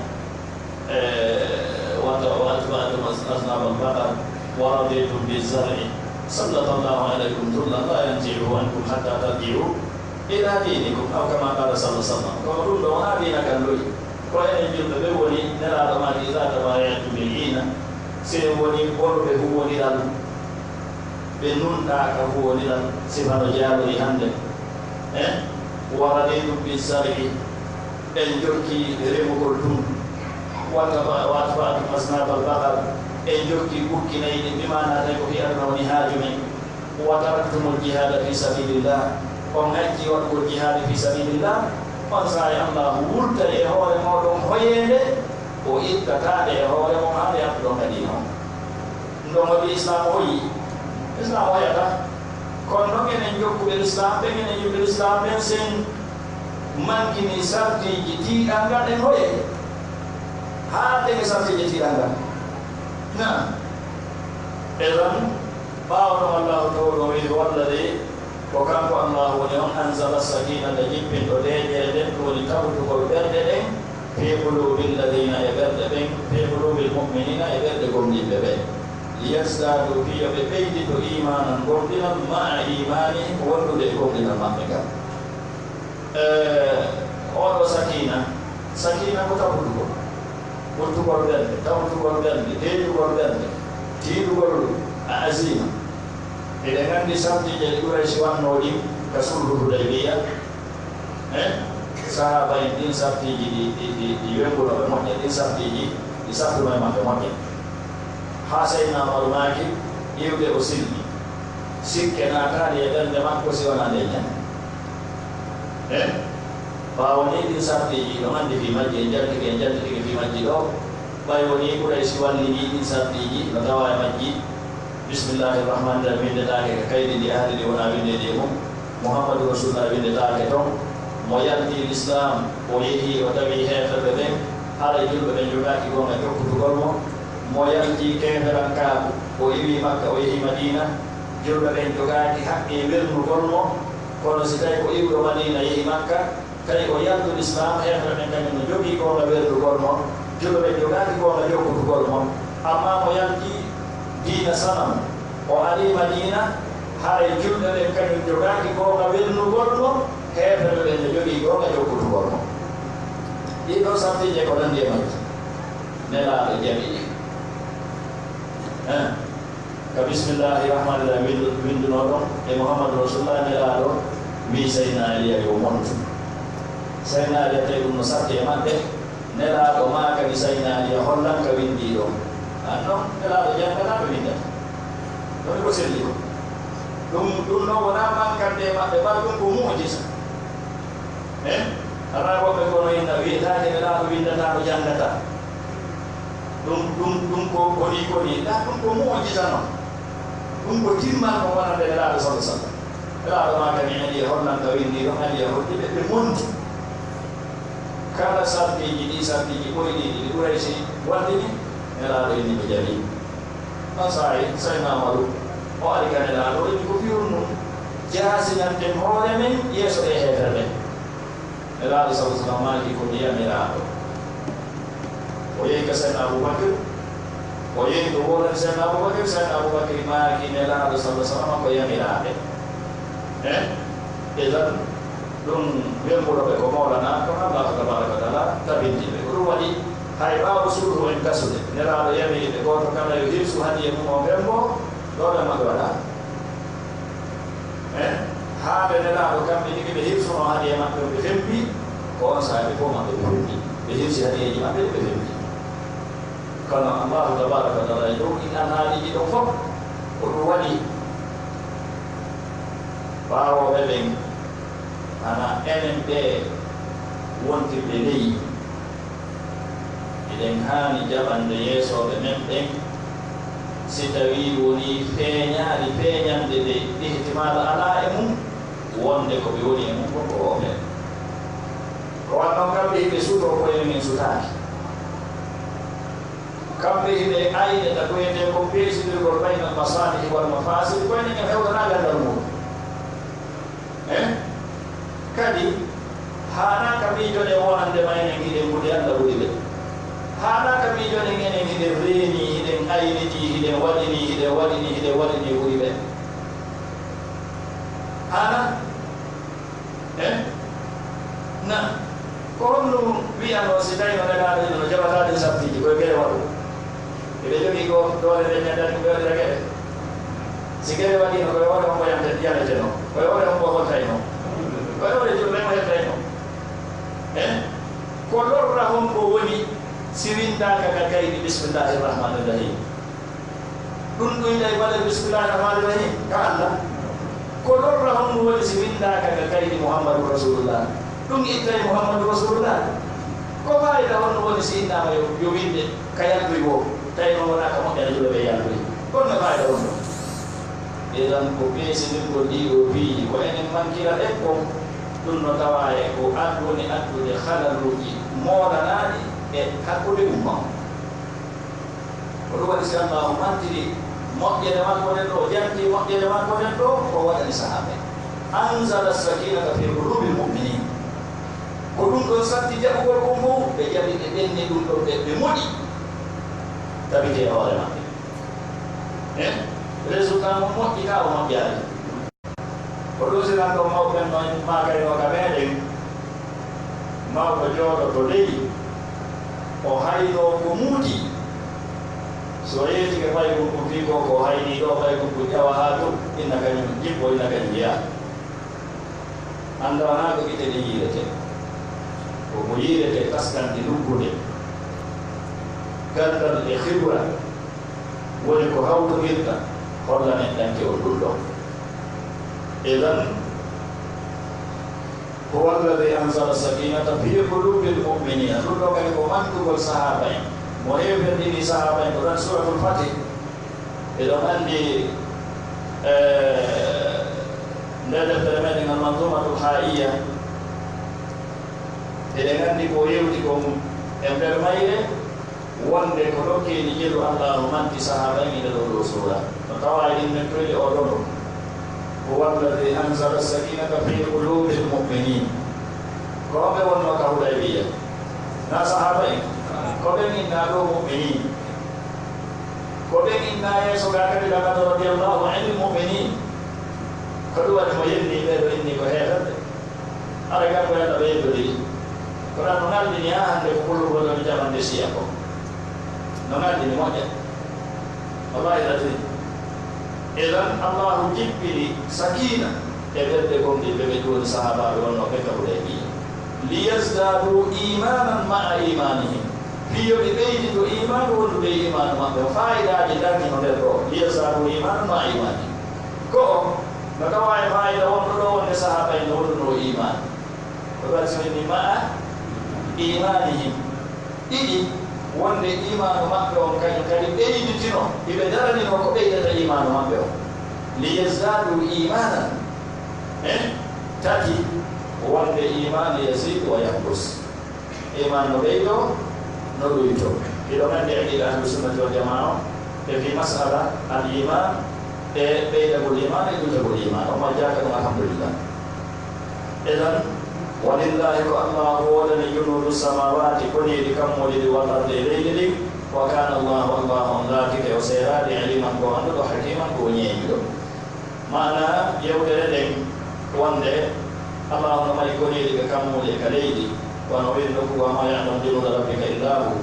eh, wa ta-, wa atba'tum az-, aznaabal baqar, wa raditum biz zar'i, sallatallaahu alaykum zullan laa yanzi'uhu ankum hattaa tarji'u ilaa diinikum, aw kamaa qaala sallallaahu alayhi wa sallam. Kono ɗum ɗoo wonaa diina kan lo'i. Ko enen julɓe ɓen woni Nelaaɗo maaki, "Idaa tabaaya'tum bil iina." Si en woni bonɓe huuwondiral, ɓe nunɗaa ka huuwondiral, sifa no jaalori hannde. Eh? "Wa raditum biz zar'i." En jokki remugol tun. "Wa taba-, wa atba'tum aznaabal baqar." En jokki bukki nayi ɗin, bi maanaa tawi ko fii aduna woni haaju men. "Wa taraktumul jihaada fii sabiilillah." On acci waɗugol jihaadi fii sabiilillah. On saa'i Allaahu wurtay e hoore mooɗon hoyeende, o ittataa nde e hoore mon haa nde artuɗon ka diina on. Ndo waɗi Islaam hoyi? Islaam hoyataa. Kono non enen jokkuɓe Lislaam ɓen, enen yimɓe Lislaam ɓen, sen mankini sartiiji tiiɗal ngal, en hoyay. Haa tege sartiiji tiiɗal ngal. Naam. Idan, ɓaawo ɗon Allaahu Ta'aalaa wi'i, "Huwa alladhii", ko kanko Allaahu woni on, "anzala sakiinata", jippinɗo deeƴere nden, ɗum woni tabutugol ɓerɗe ɗen, "fii quluubil ladhiina", e ɓerɗe ɓen, "fii quluubil mu'miniina", e ɓerɗe gomɗinɓe ɓen, "liyazdaaduu", fii yo ɓe ɓeydito, "iimaanan", gomɗinal, "ma'a iimaanihim", wondude e gomɗinal maɓɓe ngal. Eh, oo ɗoo sakiina, sakiina ko tabutugol. Ɓuttugol ɓernde, tawtugol ɓernde, deeƴugol ɓernde, tiiɗugol a azima. Eɗen anndi sartiiji ɗi Qurayshi wannoo ɗin ka sulhu Hudaybiya. Eh? Sahaaba en ɗin sartiiji ɗi, ɗi, ɗi, ɗi wembuno ɓe moƴƴa, ɗin sartiiji ɗi sattuno e maɓɓe moƴƴa. Haa Seydina Umaru maaki, iwde o silmi. Sikke naataali e ɓernde makko si wanaa ndee ñannde. Eh? Ɓaawo nii ɗin sartiiji, no anndi fii majji, en jaltike, en jaltitike fii majji ɗoo. Ɓay wonii Qurayshi wallinii ɗin sartiiji, no tawaa e majji, Bismillaahi Rahmaani Rahiim, winndetaake ka kaydi ndi, ahdi ndi wonaa winndeede e mum. Muhammadu Rasuulullaahi winndetaake ton. Mo yaltii Lislaam, o yehii, o tawii heeferɓe ɓen, haray julɓe ɓen jogaaki goonga jokkutugol mo. Mo yaltii keeferankaaku, o iwii Makka, o yehii Madiina, julɓe ɓen jogaaki haqqee wernugol mo. Kono si tawii ko iwɗo Madiina yehi Makka, tawi o yaltu Lislaam, heeferɓe ɓen kañum no jogii goonga werdugol mo, julɓe ɓen jogaaki goonga jokkutugol mo. Ammaa mo yalti diina sanamu, o arii Madiina, haray julɓe ɓen kañum jogaaki goonga wernugol mo, heeferɓe ɓen no jogii goonga jokkutugol mo. Ɗii ɗoo sartiiji ko nanndi e majji, Nelaaɗo jaɓi ɗi. Hein? Ka Bismillaahi Rahmaani Rahiim winndu-, winndunoo ɗon e Muhammadu Rasuulullaahi, Nelaaɗo wi'i Sayyidinaa Aliya yo montu. Sayyidinaa Aliya tawi ɗum no satti e maɓɓe. Nelaaɗo maakani Sayyidinaa Aliya, "Hollan ka winndii ɗon." An non, Nelaaɗo janngataa ɓe winndata. Ɗum ko selli ko. Ɗum, ɗum non wonaa mankande e maɓɓe, bal ɗum ko mu'jiza. Eh? Alaa woɓɓe kono inna wi'etaake Nelaaɗo winndataa, o janngataa. Ɗum, ɗum, ɗum ko, ko nii, ko nii. Ndaa, ɗum ko mu'jiza non. Ɗum ko timmal ko wonande Nelaaɗo, sallallaahu alayhi wa sallam. Nelaaɗo maakani Aliya, "Hollan ka winndii ɗon?" Aliya holli ɓe, ɓe monti. Kala sartiiji ɗi, sartiiji ɓoyɗi ɗi Qurayshi wallini, Nelaaɗo inni ɓe jaɓi. On saa'i, Sayyidinaa Umaru, o ari ka Nelaaɗo, o inni, "Ko fii honɗun jaasinanten hoore men yeeso ɓee heeferɓe ɓen?" Nelaaɗo, sallallaahu alayhi wa sallam, maaki, "Ko mi yamiraaɗo." O yehi ka Seydina Abubakar, o yehi ɗo woorani Seydina Abubakar, Seydina Abubakar maaki, "Nelaaɗo, sallallaahu alayhi wa sallam, ko yamiraaɓe." Eh? Idan, Ɗum wembuɗo ɓe ko Mawlana, kono Allaahu tabaaraka wa taala tabinti ɓe. Ko ɗum waɗi, hay ɓaawo sulhu en gasude, Nelaaɗo yamiri ɓe gooto kala yo hirsu hadiya mum o wembo, ɗoo ɓe maɓɓe waɗaali. Eh? Haa ɓe Nelaaɗo kamɓe tigi ɓe hirsuno hadiya maɓɓe, ɓe fempi, ko on saa'i ɓe fof maɓɓe ɓe fempi. Ɓe hirsi hadiyeeji maɓɓe, ɓe fempi. Kono Allaahu tabaaraka wa taala e dow ɗin alhaaliiji ɗon fof, ko ɗum waɗi ɓaawooɓe ɓen, hana enen ɓee wontirɓe ley, hiɗen haani jaɓande yeesooɓe men ɓen, si tawii wonii feeñaali feeñannde nde ihtimaal alaa e mum, wonde ko ɓe woni e mum kon ko wootere. Ko waɗi non kamɓe hiɓe sutoo ko'e men, en sutaaki. Kamɓe hiɓe aynata ko wiyetee ko peesindirgol baynal masaalihi wal mafaasid, ko'e men en hewtanaa ganndal muuɗum. Eh? Kadi, haanaa ka miijoɗen wonande ma enen hiɗen ɓuri Alla ɓuri ɓe. Haanaa ka miijoɗen enen hiɗen reenii, hiɗen aynitii, hiɗen waɗinii, hiɗen waɗinii, hiɗen waɗinii ɓuri ɓe. Haanaa? Eh? Na, ko honɗum wi'anoo si tawii no Nelaaɗo ino no jaɓataa ɗin sartiiji, ko e gere waɗu? Eɓe jogii ko doole ɗe ñandani ɓe waɗira gere? Si gere waɗiino, ko e hoore hombo yante-, yanetenoo? Ko e hoore hombo holtaynoo? Ko e hoore julɓe mo hettaynoo? Eh? Ko lorra hombo woni si winndaaka ka kaydi Bismillaahi Rahmaani Rahiim? Ɗun ɗoyɗay baɗal Bismillaahi Rahmaani Rahiim ka Alla. Ko lorra honɗun woni si winndaaka ka kaydi Muhammadu Rasuulullah? Ɗun ittay Muhammadu Rasuulullah. Ko faayida honɗun woni si innaama yo, yo winnde ka yaltoy woo, tawi non wonaa ka moƴƴata julɓe ɓen yaltoy? Ko honno faayida honɗun? Idan ko peesindirgol ɗii ɗoo piiji, ko enen mankira ɗen kon, ɗun no tawaa e ko ad-, woni addude halaluuji moolanaaɗi e hakkunde umma on. Ko ɗum waɗi si Allaahu mantiri moƴƴere makko nden ɗoo, janti moƴƴere makko nden ɗoo, ko waɗani sahaaba en. Anzala sakinata fi qulubil mu'minin. Ko ɗum ɗon satti jaɓugol kon fow, ɓe jaɓi, ɓe ɓenni ɗum ɗon, ɓe, ɓe moɗi. Tabiti e hoore maɓɓe. Eh? Résultat mo moƴƴi ka o moƴƴaali. Ko ɗum si lanɗo mawɓe ɓen no maakaynoo ka meɗen, mawɗo jooɗoto ley, o haynoo ko muti. So yeetike paykun kun fii ko, ko haynii ɗoo, paykun kun ƴawa haa tun, inna kañun jippo, inna kañun yaha. Annda wanaa ko gite ɗen yiiretee. Ko ko yiiretee taskanɗe luggude, ganndal e khibra. Woni ko hawtondirta holla neɗɗanke on ɗun ɗon. Idan, huwa alladhi anzala sakinata fi qulubil mu'minina. Ɗun ɗon kadi ko mantugol sahaaba en. Mo heeferɗini sahaaba en, ko ɗon Suuratul Fatih. Eɗon anndi, eh, nder deftere meɗen Al-Manzumatul Haa'iyya, eɗen anndi ko o yewti kon e nder mayre, wonde ko ɗon keeni jelu Allaahu manti sahaaba en e nder oo ɗoo suura. No tawaa e ɗin nettoyɗe oo ɗoo ɗoo. Huwa alladhi anzala sakinata fi qulubil mu'minin. Ko homɓe wonnoo ka Hudaybiya? Naa sahaaba en? Ko ɓen innaa ɗoo mu'minin. Ko ɓen innaa yeeso gaa kadi, laqad radiyallaahu anil mu'minin. Ko ɗum waɗi mo yennii ɓee ɗoo inni ko heeferɓe. Hara gam ko Alla ɓe yeddodiri. Kono no ngardini haa hannde ko ɓurɗo woni capanɗe siya ko. No ngardini moƴƴa. Wallaahi lazim. Idan Allaahu jippini sakiina e ɓerɗe gomɗinɓe ɓe ɗum woni sahaabaaɓe wonnoo ɓe ka Hudaybiya. Liyazdaadu iimaanan ma'a iimaanihim. Fii yo ɓe ɓeydito iimaanu wondude e iimaanu maɓɓe. Faayidaaji darni no nder ɗoo. Liyazdaadu iimaanan ma'a iimaanihim. Ko o No tawaa e faayida wonɗo ɗoo wonde sahaaba en no wonduno iimaan. Ko ɗum waɗi si o inni ma'a iimaanihim. Ɗiɗi, wonde iimaanu maɓɓe on kañum kadi ɓeyditino, hiɓe daranino ko ɓeydata iimaanu maɓɓe on. Liyazdaadu iimaanan. Eh? Tati, wonde iimaanu yaziidu wa yanqus. Iimaan no ɓeydoo, no ɗuytoo. Hiɗon anndi aqiida Ahlu Sunnati wal Jamaa on, e fii mas'ala al iimaan, e ɓeydagol iimaan, e ɗuytagol iimaan. On majjaaka ɗum, alhamdulillah. Idan, walillaahi, ko Allaahu woodani junuudu samaawaati, koniiɗi kammuuli ɗi, wal ardi, e leydi ndin. Wa kaana Allaahu, Allaahu on laatike o seeraali, aliiman ko annduɗo, hakiiman ko o ñeeñuɗo. Maanaa yewtere nden wonde Allaahu no mari koneeli ka kammuuli e ka leydi, kono o wi'i nokku, "وما يعلم جنود ربك إلا هو."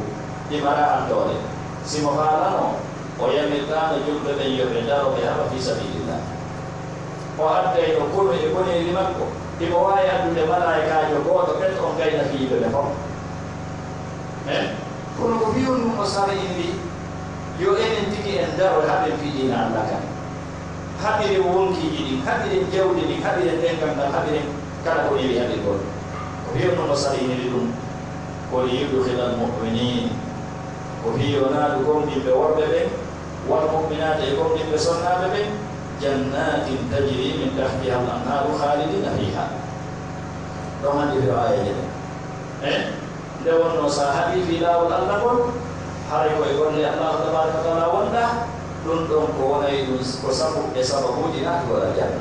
Ɗi maraa addoore. Si mo faalano, o yamirtaano julɓe ɓen yo ɓe daro ɓe haɓa fii sabiilillah. O addayno konu e koneeli makko, himo waawi addude malaa'ikaajo gooto pet, on gayna fii yimɓe ɓen fof. Eh? Kono ko fii honɗun o sar'iniri yo enen tigi en daro haɓen fii diina Alla kan? Haɓiren wonkiiji ɗin, haɓiren jawdi ndin, haɓiren ɗengal ngal, haɓiren kala ko newi haɓirgol. Ko fii honɗun o sar'iniri ɗun? Ko ليدخل المؤمنين. Ko fii yo naadu gomɗinɓe worɓe ɓen, والمؤمنات e gomɗinɓe sonnaaɓe ɓen, جنات تجري من تحتها الأنهار خالدين فيها. Ɗon anndi firo aayeeje ɗen. Eh? Nde wonnoo si a haɓii fii laawol Alla ngol, haray ko e golle Allaahu tabaaraka wa taala wonɗaa, ɗun ɗon ko wonay ɗun ko sabu e sababuuji naatugol aljanna.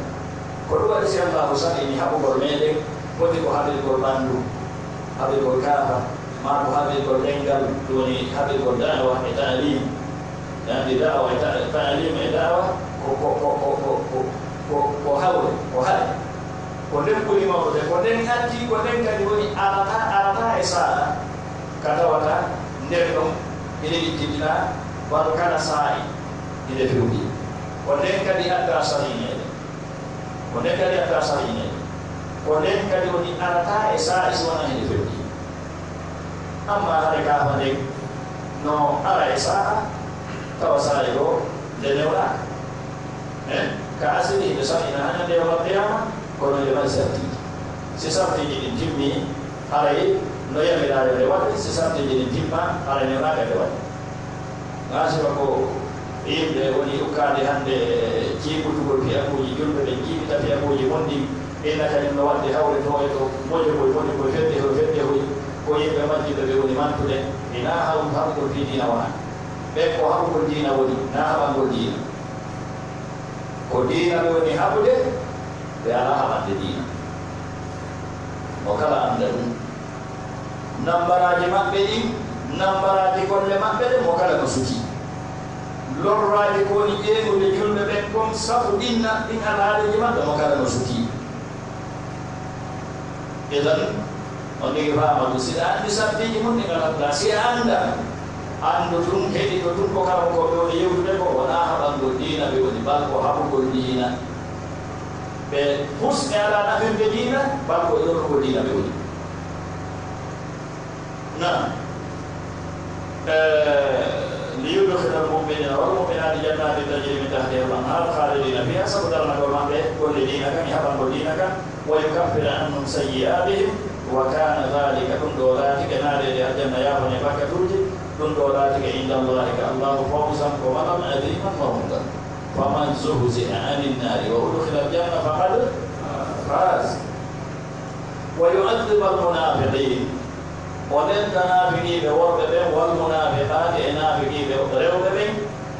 Ko ɗun waɗi si Allaahu sar'ini haɓugol meɗen, foti ko haɓirgol ɓanndu, haɓirgol kaafa, maa ko haɓirgol ɗemngal, ɗun woni haɓirgol da'wa e ta'lim. Ɓe anndi da'wa e ta-, ta'lim e da'wa ko, ko, ko hawre, ko haɗe. Ko nden ɓuri mawnude, ko nden addi, ko nden kadi woni arata, arata e saa'a ka tawata nden ɗon ine ittintina, bal kala saa'i ine fewndi. Ko nden kadi adda sar'ineede. Ko nden kadi adda sar'ineede. Ko nden kadi woni arata e saa'i si wonaa hinde fewndi. Amma hare kaafa nden no ara e saa'a, tawa saa'i goo nde newnaaka. Eh, ka asili hinde sar'ina haa ñande yawmal qiyaama, kono nde mari sartiiji. Si sartiiji ɗin timmii, haray no yamiraa yo nde waɗe, si sartiiji ɗin timmaa, haray newnaaka nde waɗe. Maa sifa ko yimɓe woni ukkaade hannde jiiɓutugol fiyakuuji julɓe ɓen, jiiɓita fiyakuuji mun ɗin, inna kañum no waɗde hawre to e to, mojoboy, mojoboy, fedde hoy, fedde hoy, ko yimɓe majjuɓe ɓe woni mantude, hinaa haw-, haɓugol fii diina wonaa. Ɓen ko haɓugol diina woni, naa haɓangol diina. Ko diina ɓe woni haɓude, ɓe alaa haɓande diina. Mo kala annda ɗum. Nambaraaji maɓɓe ɗin, nambaraaji golle maɓɓe ɗen, mo kala no sutii. Lorraaji ko woni ƴeeŋude julɓe ɓen kon, sabu ɗin na, ɗin alhaaliiji maɓɓe, mo kala no sutii. Idan, on tigi faama ɗum. Si ɗa anndi sartiiji mun ɗin, alhamdulillah. Si a annda, anndu tun, heɗito tun ko karamokooɓe woni yewtude ko, wonaa haɓangol diina ɓe woni, bal ko haɓugol diina. Ɓe fus ɓe alaa nafirde diina, bal ko e lorrugol diina ɓe woni. Naam. Eh, ليدخل المؤمنين والمؤمنات جنات تجري من تحتها الأنهار خالدين فيها, sabu darnagol maɓɓe golle diina kan, e haɓangol diina kan, ويكفر عنهم سيئاتهم, وكان ذلك, ɗum ɗoo laatike naadeede aljanna yaafane bakkatuuji, ɗum ɗoo laatike عند الله, ka Allaahu, فوزا, ko malal, عظيما, mawnugal. فمن زحزح عن النار وأدخل الجنة فقد فاز. ويعذب المنافقين, o nelda naafiqiiɓe worɓe ɓen, والمنافقات, e naafiqiiɓe rewɓe ɓen,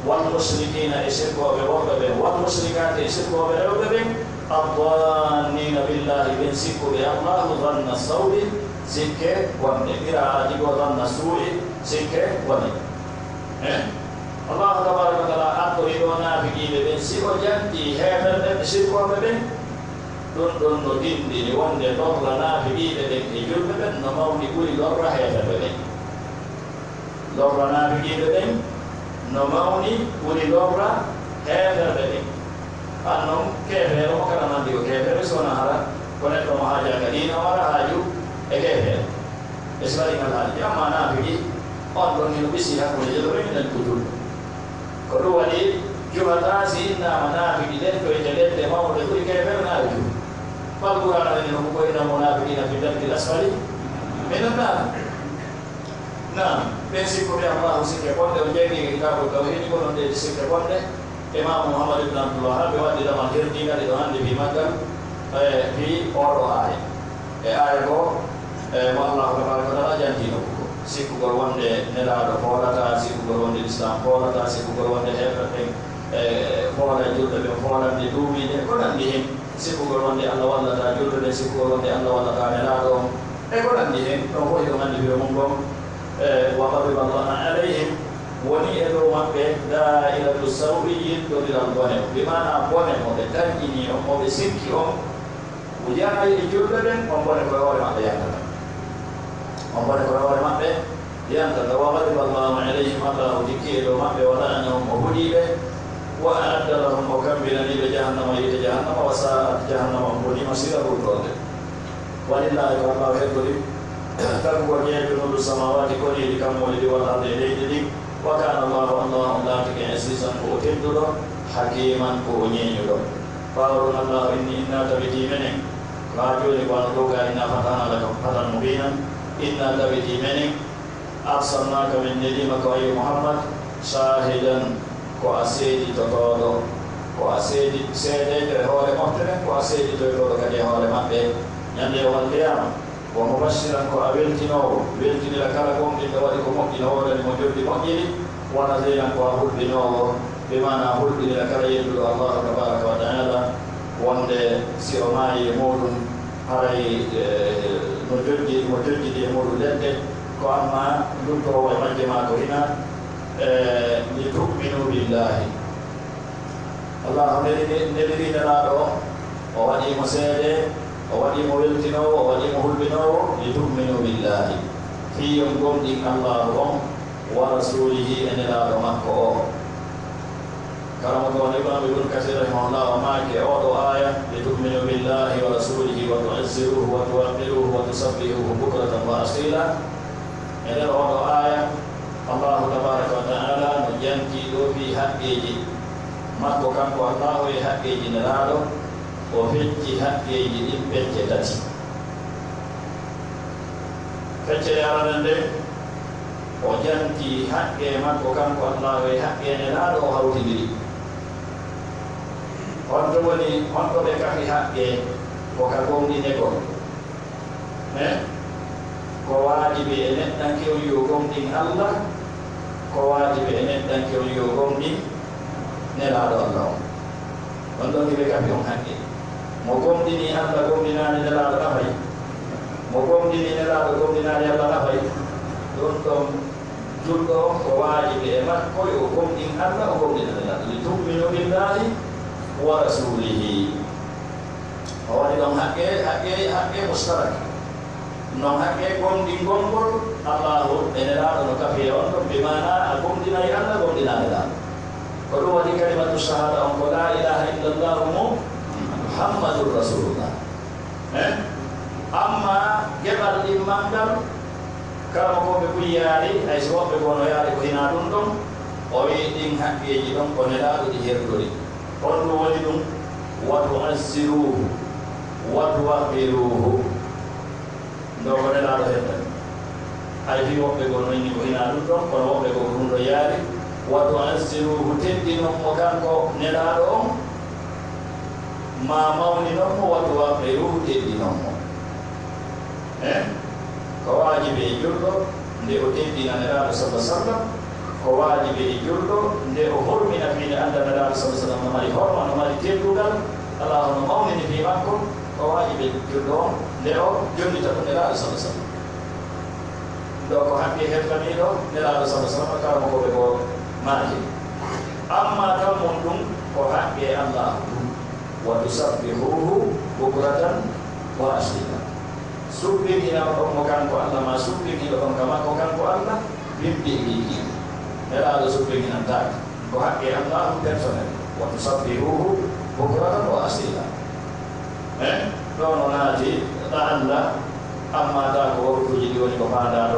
والمشركين, e sirkooɓe worɓe ɓen, والمشركات, e sirkooɓe rewɓe ɓen, الظانين بالله, ɓen sikkuɓe Allaahu, ظن السوء, sikke bonɗe. Qiraa'aaji goo, ظن السوء, sikke bone. Eh? Allaahu tabaaraka wa taala artori ɗoo naafiqiiɓe ɓen, si o jantii heeferɓe, sirkooɓe ɓen, ɗun ɗon no tinndini wonde lorra naafiqiiɓe ɓen e julɓe ɓen no mawni ɓuri lorra heeferɓe ɓen. Lorra naafiqiiɓe ɓen no mawni ɓuri lorra heeferɓe ɓen. An non, keefeero mo kala no anndi ko keefeero, si wonaa hara ko neɗɗo mo haajaaka diina, o alaa haaju e keefeero. E si waɗi ngal haalde, ammaa naafiki, on ɗon hino ɓisi hakkunde je ɗo rewinani ko julɗo. Ko ɗum waɗi, juhataa si innaama naafiki, dentoyte ledde mawɗe ɓuri keefeero na e juhu. Bal Qur'aana woni no ko inna munaafiqiina fi darkil asfali minan naar. Naam, ɓen sikkuɓe Allaahu sikke bonɗe, o janngi e Kitaabul Tawhiid, ko non ɗe sikke bonɗe. Imaamu Muhammad ibn Abdul Wahhab ɓe waɗi damal herdiingal e ɗo hannde fii maggal, e fii oo ɗoo aaya. E aaya goo, e mo Allaahu tabaaraka wa taala jantino ko sikkugol wonde Nelaaɗo foolataa, sikkugol wonde Lislaam foolataa, sikkugol wonde heeferɓe, e, foolay julɓe ɓen foolande duumiinde, e ko nanndi hen. Sikkugol wonde Alla wallataa julɓe ɓen, sikkugol wonde Alla wallataa Nelaaɗo on, e ko nanndi hen, ɗon fof hiɗon anndi firo mum kon. E, wa ghadiba Allahu alayhim, woni e dow maɓɓe daa'iratu saw'i, yiltondiral bone, bi maanaa bone mo ɓe tanƴinii on, mo ɓe sikki on, Mo jaayi e julɓe ɓen, on bone ko e hoore maɓɓe yantata. On bone ko e hoore maɓɓe yantata. Wa ghadiba Allahu alayhim, Allaahu jikki e dow maɓɓe, wa la'anahum, o huɗi ɓe, wa a'adda lahum, o kammbinani ɓe jahannama, yiite jahannama, wa sa'at, jahannama on bonii masiira wurtoonde. Walillaahi, ko Allaahu heddori tagugol ñeel junuudu samaawaati, koneeli kammuuli ɗin, wal ardi, e leydi ndin. Wa kaana Allaahu, Allaahu on laatike, aziizan, ko o tedduɗo, hakiiman, ko o ñeeñuɗo. Ɓaawo ɗun, Allaahu inni, inna, tabiti menen, ko haa jooni ko ana ɗoo ga, inna fatahna laka fatan mubiinan, inna, tabiti menen, arsalnaaka, men nelii ma ko, yo Muhammad, shaahidan, ko a seeditotooɗo, ko a seedi-, seedeyɗo e hoore mofte ɗen, ko a seeditoytooɗo kadi e hoore maɓɓe, ñande yawmal qiyaama. Wa mubashiran, ko a weltinoowo, weltinira kala gomɗinɗo waɗi ko moƴƴi no woodani mo joddi moƴƴiri, wa naziran, ko a hulɓinoowo, bi maana hulɓinira kala yedduɗo Allaahu tabaaraka wa ta'aala, wonde si o maayi e muuɗum, haray, eh, no jojji-, mo jojjidi e muuɗum ledde, ko amma luttoowo e majje maa ko hinaa, eh, li tu'minu billaahi. Allaahu neliri, neliri Nelaaɗo on, o waɗii mo seede, o waɗii mo weltinoowo, o waɗii mo hulɓinoowo, li tu'minu billaahi, fii yo on gomɗin Allaahu on, wa rasuulihi, e Nelaaɗo makko o. Karamoko on Imaamu Ibnu Kasiir rahimahullah o maaki e oo ɗoo aaya, li tu'minu billaahi wa rasuulihi wa tu'azziruuhu wa tuwaqqiruuhu wa tusabbihuuhu bukratan wa asiila. E nder oo ɗoo aaya, Allaahu tabaaraka wa ta'aala no jantii ɗoo fii haqqeeji makko kanko Allaahu e haqqeeji Nelaaɗo, o fecci haqqeeji ɗin pecce tati. Feccere aranere nden, o jantii haqqee makko kanko Allaahu e haqqee Nelaaɗo, o hawtindiri. Honto woni, honto ɓe kafi haqqee? Ko ka gomɗinegol. Eh? Ko waajibi e neɗɗanke on yo gomɗin Alla, ko waajibi e neɗɗanke on yo gomɗin Nelaaɗo Alla on. On ɗon hiɓe kafi on haqqe. Mo gomɗini Alla, gomɗinaani Nelaaɗo nafay. Mo gomɗini Nelaaɗo, gomɗinaani Alla nafay. Ɗon ɗon julɗo on ko waajibi e makko yo gomɗin Alla, o gomɗina Nelaaɗo. Li tu'minu billaahi wa rasuulihi. O waɗi ɗon haqqe, haqqe, haqqe mustarak. Non haqqe gomɗingol ngol, Allaahu e Nelaaɗo no kafi e on ɗon, bi maana a gomɗinay Alla, gomɗinaa Nelaaɗo. Ko ɗum waɗi kalimatu shahaada on ko laa ilaaha illallaahu Muhammadun Rasuulullah. Eh? Amma geɓal ɗimmal ngal, karamokooɓe buy yaari, hay si woɓɓe goo no yaari ko hinaa ɗum ɗon, o wi'i ɗin haqqeeji ɗon ko Nelaaɗo ɗi hertori. Honɗum woni ɗum? Wa tu'azziruuhu, wa tuwaqqiruuhu. Ndo ko Nelaaɗo heddani. Hay fii woɓɓe goo no inni ko hinaa ɗum ɗon, kono woɓɓe goo ko ɗum ɗon yaari. Wa tu'azziruuhu, teddinon mo kanko Nelaaɗo on, maa mawninon mo, wa tuwaqqiruuhu, teddinon mo. Eh? Ko waajibi e julɗo nde o teddina Nelaaɗo sallallaahu alayhi wa sallam, ko waajibi e julɗo nde o hormina fii nde annda Nelaaɗo sallallaahu alayhi wa sallam no mari horma, no mari teddungal, Allaahu no mawnini fii makko, ko waajibi e julɗo on nde o jonnita ɗum Nelaaɗo sallallaahu alayhi wa sallam. Ɗoo ko haqqe hettaniiɗo Nelaaɗo sallallaahu alayhi wa sallam, karamokooɓe goo maaki. Amma kan mun ɗum ko haqqe Allaahu ɗum. Wa tusabbihuuhu bukratan wa asiila. Subbinhino ɗon mo kanko Alla, maa subbinhino ɗon ka makko kanko Alla, bimbi e kiikiiɗe. Nelaaɗo subbinhinantaake. Ko haqqe Allaahu personnel. Wa tusabbihuuhu bukratan wa asiila. Eh? Ɗoo no naati, la'alla, amma taa ko waktuuji ɗi woni ko faandaa ɗoo.